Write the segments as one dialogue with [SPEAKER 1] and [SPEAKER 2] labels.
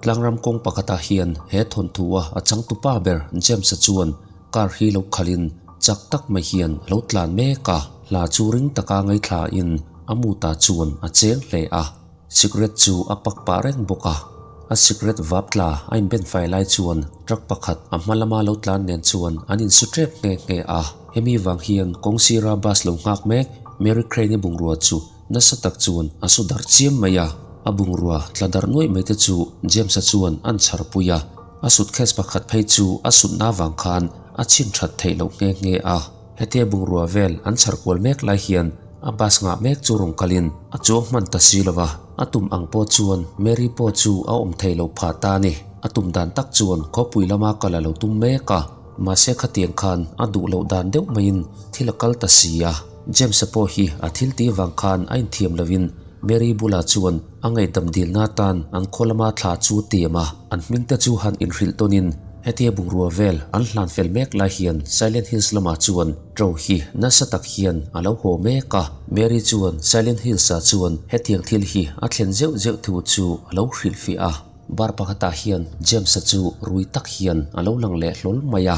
[SPEAKER 1] Tlangram kawng pakhatah hian he thawnthu-a a changtupa ber James-a chuan car hi lo khalhin chak tak mai hian a lo tlan mek a, hla chu ring taka ngaithlain a mutah chuan a cheng hle a, cigarette chu a pak pah reng bawk a. A cigarette vap tla a inben fai lai chuan truck pakhat a hma lama lo tlan nen chuan an insu tep nghe nghe a. Hemi vang hian kawng sira bus lo nghak mek Mary Crane-i bungrua chu Nasa tak chuan a su darh chiam mai a, a bungrua tla darh nuaih mai te chu James-a chuan an chhar pui a, a suitcase pakhat phei chu a sutna avang khan a chhin that theih loh nghe nghe a. Hetia bungrua vel an chhar kual mek lai hian a bus ngah mek chu rawn kalin a chuang hman ta si lo va, a tum ang pawh chuan Mary pawh chu a awm thei lo phah ta a ni. A tum dan tak chuan khawpui lama kal a lo tum mek a, mahse khatiang khan a duh loh dan deuh maiin thil a kal ta si a. James-a pawh hi a thil tih vang khan a inthiam lovin Mary bulah chuan a ngaihdam dilna atan an khaw lama thla chu tiam a, an hmingte chu han inhrilh tawnin hetia bungrua vel an hlan fel mek lai hian Silent Hills lamah chuan Tro hi nasa tak hian a lo haw mek a. Mary chuan Silent Hills-ah chuan hetiang thil hi a thlen zeuh zeuh thu chu a lo hrilhfiah a. Bar pakhatah hian James-a chu rui tak hian a lo lang leh hlawl mai a,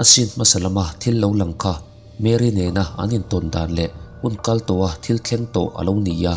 [SPEAKER 1] a scene hmasa lama thil lo lang kha Mary nena an intawn dan leh hun kal tawha thil thleng tawh a lo ni a.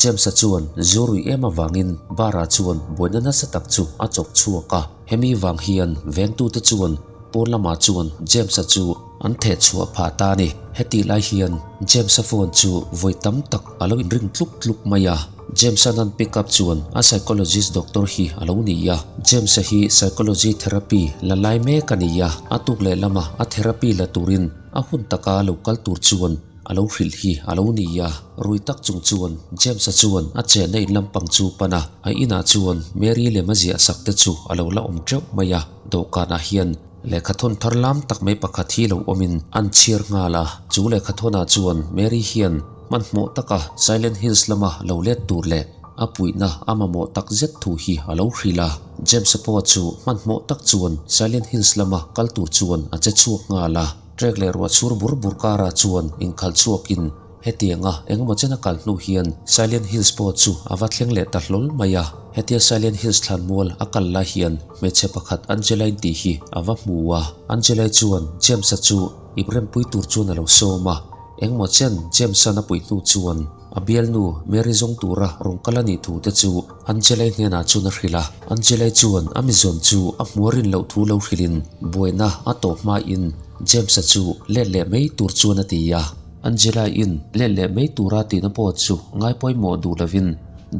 [SPEAKER 1] James-a chuan zu rui em avangin bar-ah chuan buaina nasa tak chu a chawk chhuak a. Hemi vang hian vengtute chuan pawn lamah chuan James-a chu an theh chhuah phah ta a ni. Hetih lai hian James-a phone chu vawi tam tak a lo inring tluk tluk mai a. James-a nan pick up chuan a psychologist doctor hi a lo ni a. James-a hi psychology therapy la lai mek a ni a, a tuk leh lama a therapy la turin a hun taka lo kal tur chuan a lo hrilh hi a lo ni a. Rui tak chung chuan James-a chuan a chenna in lampang chu pan a, a inah chuan Mary lem a ziah sak te chu a lo la awm teuh mai a. Dawhkanah hian lehkhathawn thar lam tak mai pakhat hi lo awmin an chhiar nghal a, chu lehkhathawnah chuan Mary hian Hmanhmawh taka Silent Hills lama lo let tur leh a puihna a mamawh tak zet thu hi a lo hrilh a. James-a pawh chu hmanhmawh tak chuan Silent Hills lama kal tur chuan a che chhuak nghal a. Trek leh ruah chhur bur bur karah chuan inkhalh chhuakin hetianga engemaw chen a kal hnu hian Silent Hills pawh chu a va thleng leh ta hlawl mai a. Hetia Silent Hills thlanmual a kal lai hian hmeichhe pakhat Angeline tih hi a va hmu a. Angelai chuan James-a chu iprempui tur chuan a lo sawm a. Engmaw chen James-a'n a puih hnu chuan a bialnu Mary zawng tura rawn kal a nih thu te chu Angelai hnenah chuan a hrilh a. Angelai chuan a mizawn chu a hmuh a rin loh thu lo hrilhin buaina a tawh hmain James-a chu let leh mai tur chuan a ti a. Angelaiin let leh mai tura tihna pawh chu ngai pawimawh duh lovin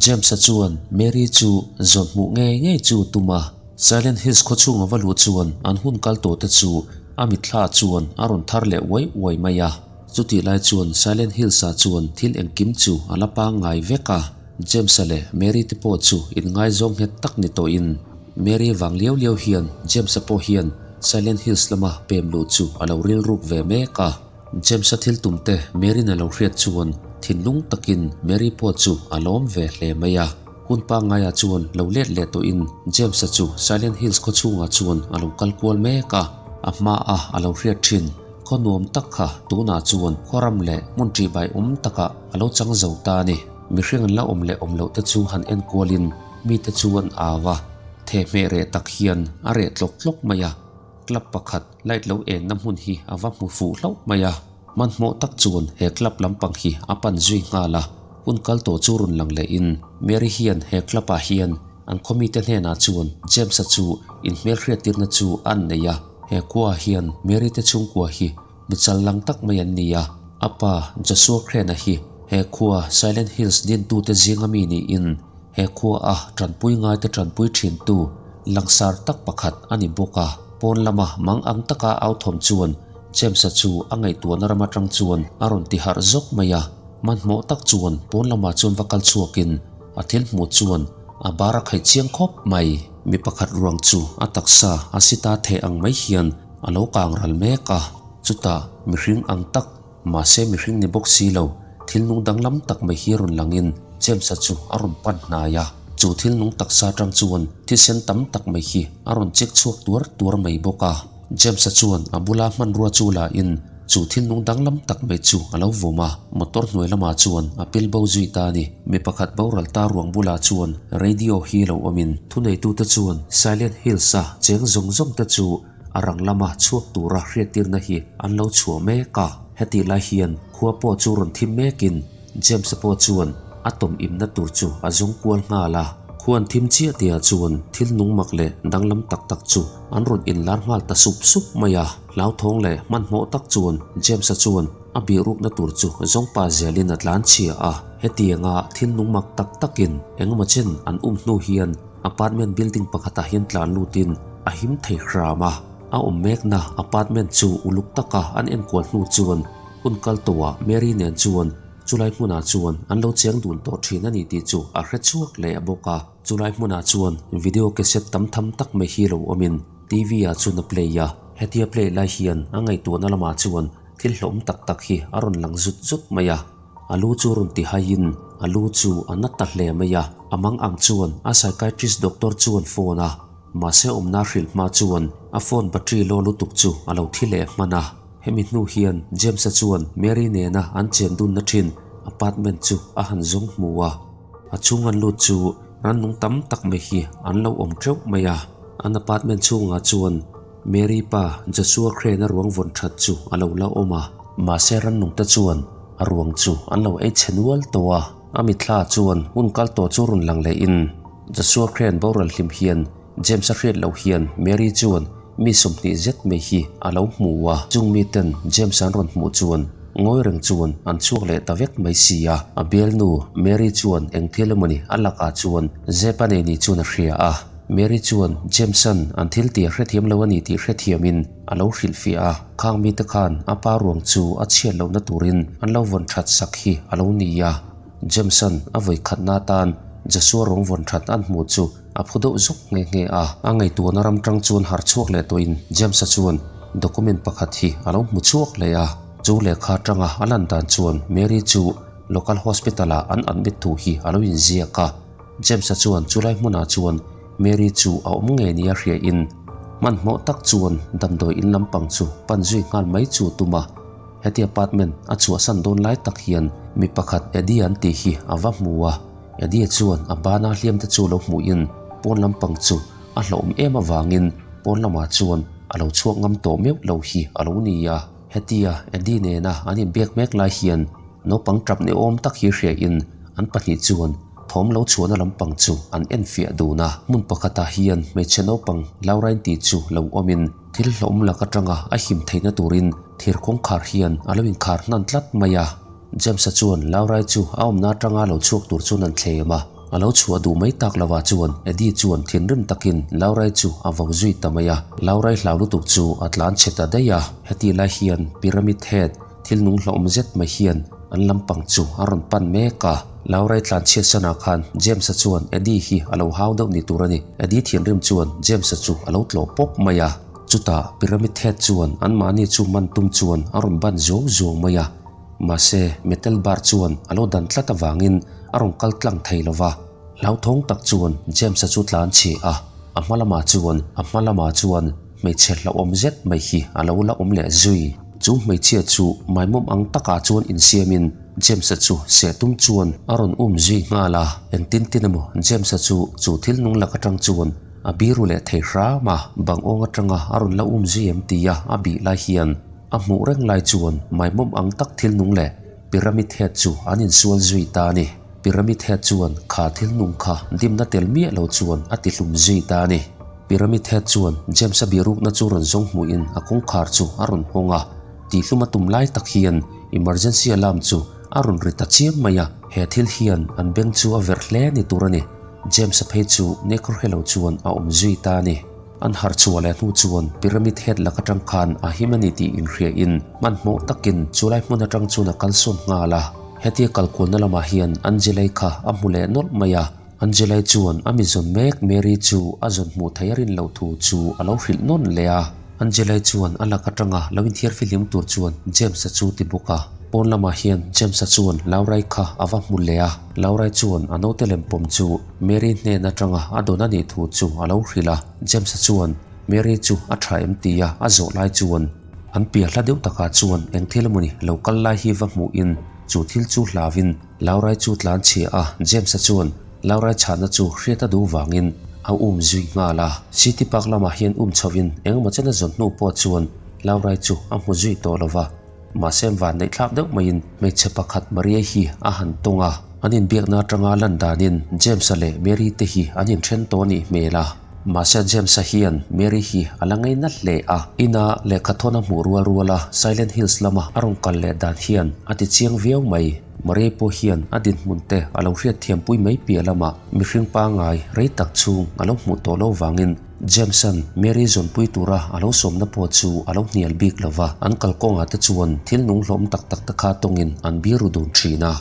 [SPEAKER 1] James-a chuan Mary chu zawn hmuh ngei ngei chu tum a. Silent Hills khawchhunga va luh chuan an hun kal tawh te chu A mitthla chuan a rawn thar leh uai uai mai a. Chutih lai chuan Silent Hills-ah chuan thil engkim chu a la pangngai vek a. James-a leh Mary te pawh chu inngaizawng nghet tak ni tawhin Mary vang liau liau hian James-a pawh hian Silent Hills lama pem luh chu a lo rilruk ve mek a. James-a thil tum te Mary-in a lo hriat chuan thinlung takin Mary pawh chu a lawm ve hle mai a. Hun pangngaiah chuan lo let leh tawhin James-a chu Silent Hills khaw chhungah chuan a lo kal kual mek a, a hmaah a lo hriat thin. Khaw nuam tak kha tunah chuan khuaram leh hmun ṭihbai awm takah a lo chang zo ta a ni. Mihring an la awm leh awm loh te chu han en kualin mite chu an au a, thehmeh reh tak hian a reh tlawk tlawk mai a. Club pakhat light lo enna hmun hi a va hmu fuh hlauh mai a. Hmanhmawh tak chuan he club lampang hi a pan zui nghal a, hun kal tawh chu rawn lang lehin Mary hian he club ah hian an khawmite hnenah chuan James-a chu inhmelhriattirna chu a an nei a, he khua ah hian Mary te chhungkua hi mi chal lang tak mai an ni a, a pa Joshua Crane-a hi he khua Silent Hills dintute zinga mi niin he khua a tanpui ngaite tanpui thintu langsar tak pakhat a ni bawk a, pawn lama mang ang taka au thawm chuan James-a chu a ngaihtuahna ram atang chuan a rawn ti harh zawk mai a, hmanhmawh tak chuan pawn lamah chuan va kal chhuakin a thil hmuh chuan a bar a khaih chiang khawp mai. Mi pakhat ruang chu a taksa a sita theh ang mai hian a lo kang ral mek a, chutah mihring ang tak mahse mihring ni bawk si lo thil nung danglam tak mai hi rawn langin James-a chu a rawn pan hnai a, chu thil nung taksa atang chuan thisen tam tak mai hi a rawn chek chhuak tuar tuar mai bawk a. James-a chuan a bula hmanrua chu la in Chu thil nung danglam tak mai chu a lo vawm a, motor hnuai lamah chuan a pil bo zui ta a ni. Mi pakhat boral ta ruang bulah chuan radio hi lo awmin thuneitute chuan Silent Hills-a cheng zawng zawng te chu a rang lama chhuak tura hriattirna hi an lo chhuah mek a. Hetih lai hian khua pawh chu rawn thim mekin James-a pawh chuan a tawm imna tur chu a zawng kual nghal a. Khuan thim chiah tihah chuan thil nung mak leh danglam tak tak chu an rawn inlar nghal ta sup sup mai a. Hlauthawng leh hmanhmawh tak chuan James-a chuan a bihrukna tur chu zawngpa zelin a tlan chhia a. Hetianga thil nung mak tak takin engemaw chen an um hnu hian apartment building pakhatah hian tlan lutin a him thei hram a. A awm mekna apartment chu uluk taka an enkual hnu chuan hun kal tawhah Mary nen chuan chulai hmunah chuan an lo cheng dun tawh thin a ni tih chu a hre chhuak leh bawk a. Chulai hmunah chuan video cassette tam tham tak mai hi lo awmin TV ah chuan a play a, hetia play lai hian a ngaihtuahna lamah chuan thil hlawm tak tak hi a rawn lang zut zut mai a. A lu chu rawn ti haiin a lu chu a na ta hle mai a, a mang ang chuan a psychiatrist doctor chuan phone a, mahse awmna hrilh hma chuan a phone battery low lutuk chu a lo thi leh hman a. Hemi hnu hian James-a chuan Mary nena an chen dunna thin apartment chu a han zawng hmu a. A chhung an lut chu rannung tam tak mai hi an lo awm teuh mai a. An apartment chhungah chuan Mary pa Joshua Crane-a ruang vawn that chu a lo la awm a. Mahse rannung te chuan a ruang chu an lo ei chhe nual tawh a. A mitthla chuan hun kal tawh chu rawn lang lehin Joshua Crane boral hlim hian James-a hriat loh hian Mary chuan mi 20 zet mai hi a lo hmu a, chung miten James an rawn hmuh chuan ngawi reng chuan an chhuak leh ta vek mai si a. A bialnu Mary chuan eng thil emawni a lakah chuan zep a nei ni chuan a hria a. Mary chuan James-a'n an thil tih a hrethiam lo a ni tih hrethiamin a lo hrilhfiah a, khang mite khan a pa ruang chu a chhiat lohna turin an lo vawn that sak hi a lo ni a. James-a'n a vawikhatna atan Joshua ruang vawn that an hmuh chu A phu deuh zuk nghe nghe a. A ngaihtuahna ram tang chuan harh chhuak leh tawhin James-a chuan document pakhat hi a lo hmu chhuak leh a. Chu lehkha atanga a lan dan chuan Mary chu local hospital-ah an admit thu hi a lo inziak a. James-a chuan chulai hmunah chuan Mary chu a awm ngei nia hriain hmanhmawh tak chuan damdawi in lampang chu pan zui nghal mai chu a tum a. Heti apartment a chhuahsan dawn lai tak hian mi pakhat Eddie an tih hi a va hmu a. Eddie chuan a bana hliam te chu lo hmuhin pawn lampang chu a hlauhawm em avangin pawn lamah chuan a lo chhuak ngam tawh meuh lo hi a lo ni a. Hetia Eddie nena an inbiak mek lai hian naupang tap ni awm tak hi hriain an pahnih chuan thawm lo chhuahna lampang chu an enfiah dun a. Hmun pakhatah hian hmeichhe naupang Laurain tih chu lo awmin thil hlauhawm lak atanga a him theihna turin thir kawngkhar hian a lo inkhar hnan tlat mai a. James-a chuan Laurai chu a awmna atanga lo chhuak tur chuan an thlem a, a lo chhuah duh mai tak lovah chuan Eddie chuan thinrim takin Laurai chu a vo zui ta mai a. Laurai hlau lutuk chu a tlan chhe ta daih a, hetih lai hian Pyramid Head thil nung hlauhawm zet mai hian an lampang chu a rawn pan mek a. Laurai tlan chhiat sanah khan James-a chuan Eddie hi a lo hau deuh ni tur a ni. Eddie thinrim chuan James-a chu a lo tlawh pawp mai a. Chutah Pyramid Head chuan anmahni chu man tum chuan a rawn ban zuau zuau mai a. Mahse, metal bar chuan a lo dan tlat avangin a rawn kal tlang thei lo va. Hlauthawng tak chuan James-a chu tlan chhi a, a hma lamah chuan a hma lamah chuan hmeichhe hlauhawm zet mai hi a lo la awm leh zui. Chu hmeichhia chu maimawm ang takah chuan insiamin James-a chu seh tum chuan a rawn um zui nghal a. Engtin tin emaw James-a chu chu thil nung lak atang chuan a biru leh thei hram a, bang awng atanga a rawn la um zui em tia a bih lai hian A hmuh reng lai chuan maimawm ang tak thil nung leh Pyramid Head chu an insual zui ta a ni. Pyramid Head chuan kha thil nung kha dimna tel miah lo chuan a ti hlum zui ta a ni. Pyramid Head chuan James-a birukna chu rawn zawng hmuhin a kawngkhar chu a rawn hawng a, tihhlum a tum lai tak hian emergency alarm chu a rawn ri ta chiam mai a. He thil hian an beng chu a verh hle ni tur a ni. James-a phei chu nekawr hre lo chuan a awm zui ta a ni. An harh chhuah leh hnu chuan Pyramid Head lak atang khan a him a ni tih inhriain hmanhmawh takin chulai hmun atang chuan a kalsawn nghal a. Hetia kalkualna lamah hian Angelai kha a hmu leh nawlh mai a, Angelai chuan a mi zawn mek Mary chu a zawn hmuh theih a rin loh thu chu a lo hrilh nawn leh a. Angelai chuan a lak atanga lo inthiar fihlim tur chuan James-a chu ti bawk a. Pawn lamah hian James-a chuan Laurai kha a va hmu leh a, Laurai chuan a naute lem pawm chu Mary hnen atanga a dawn a nih thu chu a lo hrilh a, James-a chuan Mary chu a tha em tia a zawh lai chuan. An piah hla deuh takah chuan eng thil emawni lo kal lai hi va hmuhin chu thil chu hlauin Laurai chu tlan chhia a, James-a chuan Laurai chhahna chu hriat a duh vangin a um zui nghal a. City Park lamah hian um chhovin engemaw chen a zawn hnu pawh chuan Laurai chu a hmu zui tawh lo va. Mahse van neih thlak deuh maiin hmeichhe pakhat Maria hi a han tawng a. An inbiakna atanga lan danin James-a leh Mary te hi an inthen tawh a nih hmel a. Mahse James-a hian Mary hi a la ngaina hle a. Ina lehkhathawn a hmuh rual rual a Silent Hills lama a rawn kal leh dan hian a ti chiang viau mai. Maria pawh hian a dinhmun te a lo hriatthiampui mai piah lamah mihring pangngai rei tak chhung a lo hmuh tawh lo vangin James-a'n Mary zawnpui tura a lo sawmna pawh chu a lo hnial bik lo va, an kalkawngah te chuan thil nung hlawm tak tak te kha tawngin an biru dun thin a.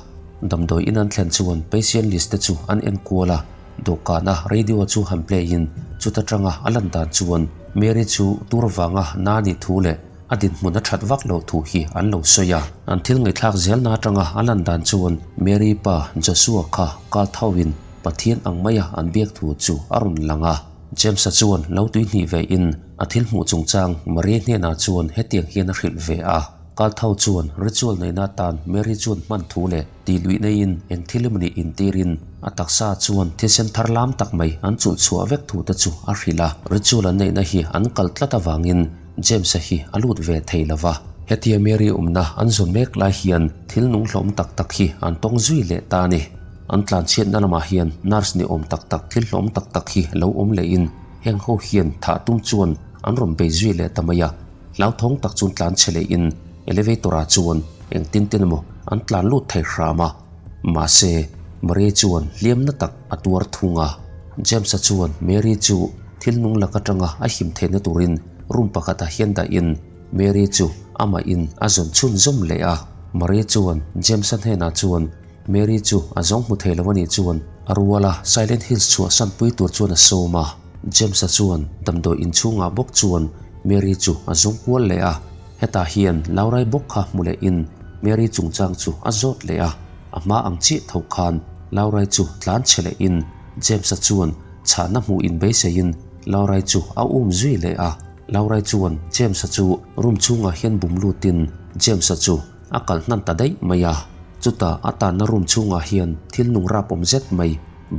[SPEAKER 1] Damdawi in an thlen chuan patient list te chu an en kual a, dawhkana radio chu han play in chuta tanga a lan dan chuan Mary chu tur vanga na nih thu leh a dinhmun a that vak loh thu hi an lo sawi a. An thil ngaihthlak zelna atanga a lan dan chuan Mary pa Joshua kha kal thauhin Pathian ang maia an biak thu chu a rawn lang a. James-a chuan lo tui hnih ve in a thil hmuh chungchang Maria hnenah chuan hetiang hian a hrilh ve a. Kalthau chuan ritual neihna atan Mary chuan hman thu leh tih luih neiin eng thil emaw nih intirin a taksa chuan thisen thar lam tak mai an chulh chhuah vek thu te chu a hrilh a. Ritual an neihna hi an kal tlat avangin James-a hi a lut ve thei lo va. Hetia Mary awmna an zawn mek lai hian thil nung hlawm tak tak hi an tawng zui leh ta a ni. An tlanchhiatna lamah hian nurse ni awm tak tak thil hlawm tak tak hi lo awm lehin heng ho hian thah tum chuan an rawn bei zui leh ta mai a. Hlauthawng tak chuan tlanchhe lehin elevator ah chuan engtin ten emaw an tlan lut thei hram a. Mahse, Maria chuan hliamna tak a tuar thung a. James-a chuan Mary chu thil nung lak atanga a him theihna turin room pakhatah hian dahin Mary chu amahin a zawn chhunzawm leh a. Maria chuan James-a hnenah chuan Mary chu a zawng hmu thei lo a nih chuan a rual a, Silent Hills chhuahsan pui tur chuan a sawm a. James-a chuan damdawi inchhungah bawk chuan Mary chu a zawng kual leh a. Hetah hian Laurai bawk kha hmu lehin Mary chungchang chu a zawt leh a. A hma ang chiah tho khan Laurai chu tlan chhe lehin James-a chuan chhahna hmuh inbeiseiin Laurai chu a um zui leh a. Laurai chuan James-a chu room chhungah hian bum lutin James-a chu A kal hnan ta daih mai a, chutah a tanna room chhungah hian thil nung rap awm zet mai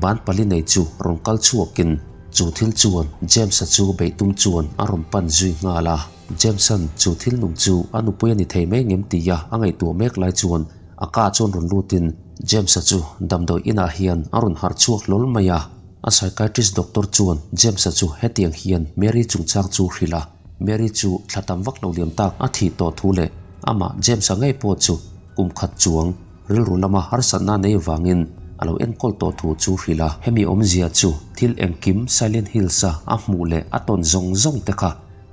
[SPEAKER 1] ban pali nei chu rawn kal chhuakin chu thil chuan James-a chu beih tum chuan a rawn pan zui nghal a. James-a'n chu thil nung chu a nupui a ni thei mai ngem tia a ngaihtuah mek lai chuan a ka chuan rawn lutin James-a chu damdawi inah hian a rawn harh chhuak hlawl mai a. A psychiatrist doctor chuan James-a chu hetiang hian Mary chungchang chu hrilh a. Mary chu thla tam vak lo liam tak a thih tawh thu leh amah James-a ngei pawh chu kum khat chuang rilru lama harsatna nei vangin a lo enkawl tawh thu chu hrilh a. Hemi awmzia chu thil engkim Silent Hills-a a hmuh leh a tawn zawng zawng te kha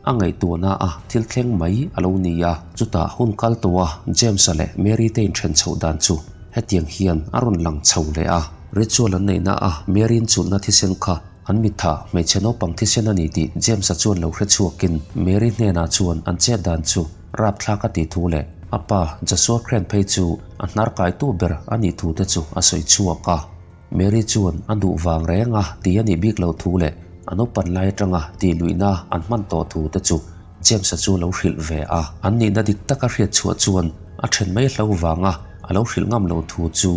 [SPEAKER 1] a ngaihtuahna a thil thleng mai a lo ni a. Chutah hun kal tawha James-a leh Mary te inthen chhoh dan chu hetiang hian a rawn lang chho leh a. Ritual an neihna a Mary-in chulhna thisen kha An mitha hmeichhe naupang thisen a ni tih James-a chuan lo hre chhuakin Mary hnenah chuan an chet dan chu rapthlak a tih thu leh a pa Joshua Crane phei chu a hnar kaitu ber a nih thu te chu a sawi chhuak a. Mary chuan a duh vang reng a ti a nih bik loh thu leh a naupan lai atanga tih luihna an hman tawh thu te chu James-a chu lo hrilh ve a. An nihna dik taka hriat chhuah chuan a then mai hlo vanga a lo hrilh ngam loh thu chu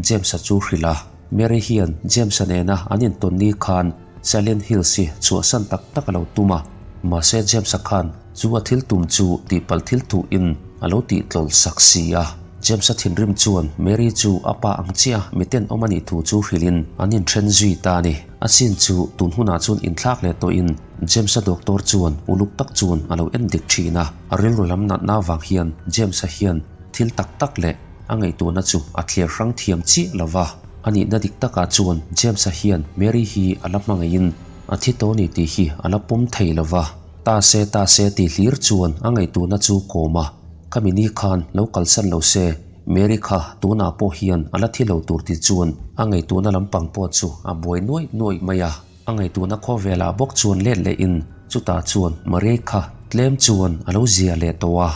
[SPEAKER 1] James-a chu hrilh a. Mary hian James-a nena an intawn ni khan Silent Hills hi chhuahsan tak tak a lo tum a, mahse James-a khan chu a thil tum chu tihpalh thil thuhin a lo tihtlawlh sak si a. James-a thinrim chuan Mary chu a pa ang chiah a miten awm a nih thu chu hrilhin an inthen zui ta a ni. A chin chu tun hunah chuan inthlak leh tawhin James-a doctor chuan uluk tak chuan a lo en dik thin a. A rilru lam natna vang hian James-a hian thil tak tak leh A ngaihtuahna chu a thlir hrang thiam chiah lo va, a nihna dik takah chuan James-a hian Mary hi a la hmangaihin a thi tawh ni tih hi a la pawm thei lo va. Ta se ta se tih hlir chuan a ngaihtuahna chu kawm a, khami ni khan lo kalsan lo se, Mary kha tunah pawh hian a la thi lo tur tih chuan a ngaihtuahna lampang pawh chu a buai nuaih nuaih mai a. A ngaihtuahna khawvelah bawk chuan let lehin chutah chuan Maria kha tlem chuan a lo zia leh tawh a.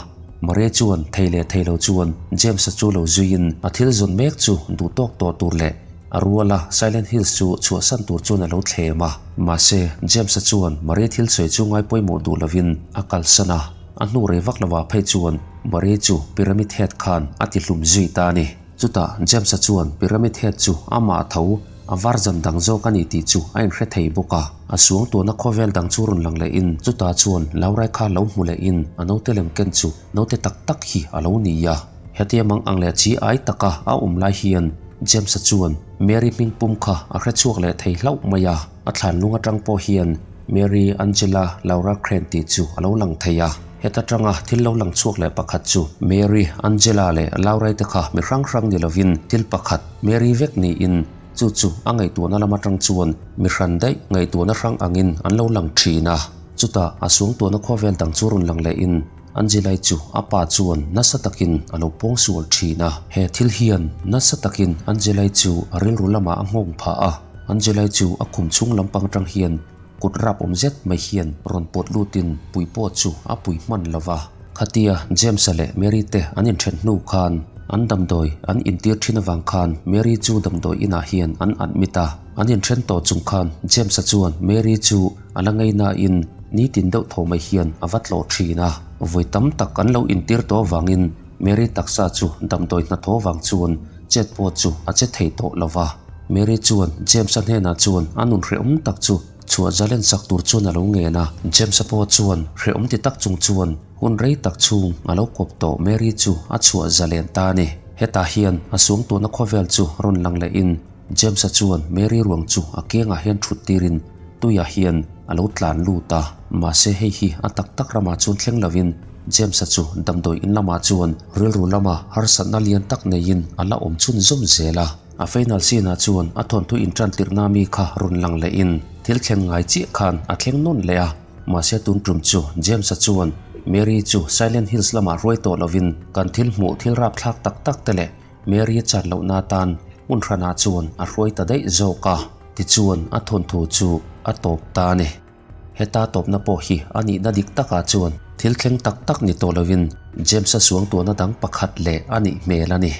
[SPEAKER 1] Maria chuan thei leh thei lo chuan James-a chu lo zuiin a thil zawn mek chu duh tawk tawh tur leh a ruala Silent Hills chu chhuahsan tur chuan a lo thlem a. Mahse, James-a chuan Maria thil sawi chu ngai pawimawh duh lovin a kalsan a. A hnu rei vak lovah phei chuan Marie chu Pyramid Head khan a ti hlum zui ta a ni. Chutah James-a chuan Pyramid Head chu amah a tho, a version dang zawk a ni tih chu a inhre thei bawk a. A suang tuahna khawvel dang chu rawn lang lehin chutah chuan Laurai kha lo hmu lehin a naute lem ken chu naute tak tak hi a lo ni a. Hetia mang ang leh chi ai taka a awm lai hian James-a chuan Mary hming pum kha a hre chhuak leh thei hlauh mai a. A thlan lung atang pawh hian Mary Angela Laura Crane tih chu a lo lang thei a. Heta tanga thil lo lang chhuak leh pakhat chu Mary, Angela leh Laura-i te kha mi hrang hrang ni lovin thil pakhat Mary vek niin chu chu a ngaihtuahna lam atang chuan mi hran daih ngaihtuahna hrang angin an lo lang thin a. Chutah a suangtuahna khawvel dang chu rawn lang lehin Angela-i chu a pa chuan nasa takin a lo pawngsual thin a. He thil hian nasa takin Angela-i chu a rilru lamah a nghawng phah a. Angela-i chu a khum chhung lampang atang hian kut rap awm zet mai hian rawn pawt lutin pui pawh chu a pui hman lo va. Khatia James-a leh Mary te an inthen hnu khan an damdawi an intir thin avang khan Mary chu damdawi inah hian an admit a. An inthen tawh chung khan James-a chuan Mary chu a la ngei nain nitin deuh tho mai hian a va tlawh thin a. Vawi tam tak an lo intir tawh avangin Mary taksa chu damdawi hnathawh vang chuan chet pawh chu a che thei tawh lo va. Mary chuan James-a hnenah chuan a nun hrehawm tak chu chhuah zalen sak tur chuan a lo ngen a. James-a pawh chuan hrehawm ti tak chung chuan hun rei tak chhung a lo kawp tawh Mary chu a chhuah zalen ta a ni. Hetah hian a suangtuahna khawvel chu rawn lang lehin James-a chuan Mary ruang chu a kiangah hian thut tirin tuiah hian a lo tlan lut a. Mahse hei hi a tak tak ramah chuan thleng lovin James-a chu damdawi in lamah chuan rilru lama harsatna lian tak neiin a la awm chhunzawm zel a. A final scene-ah chuan a thawnthu intan tirhna mi kha rawn lang lehin thil thlen ngai chiah khan a thleng nawn leh a. Mahse tun tum chu James-a chuan Mary chu Silent Hills lamah hruai tawh lovin kan thil hmuh thil rapthlak tak tak te leh Mary a chan lohna atan hmun hranah chuan a hruai ta daih zawk a, tichuan a thawnthu chu a tawp ta a ni. Heta tawpna pawh hi a nihna dik takah chuan thil thleng tak tak ni tawh lovin James-a suangtuahna dang pakhat leh a nih hmel a ni.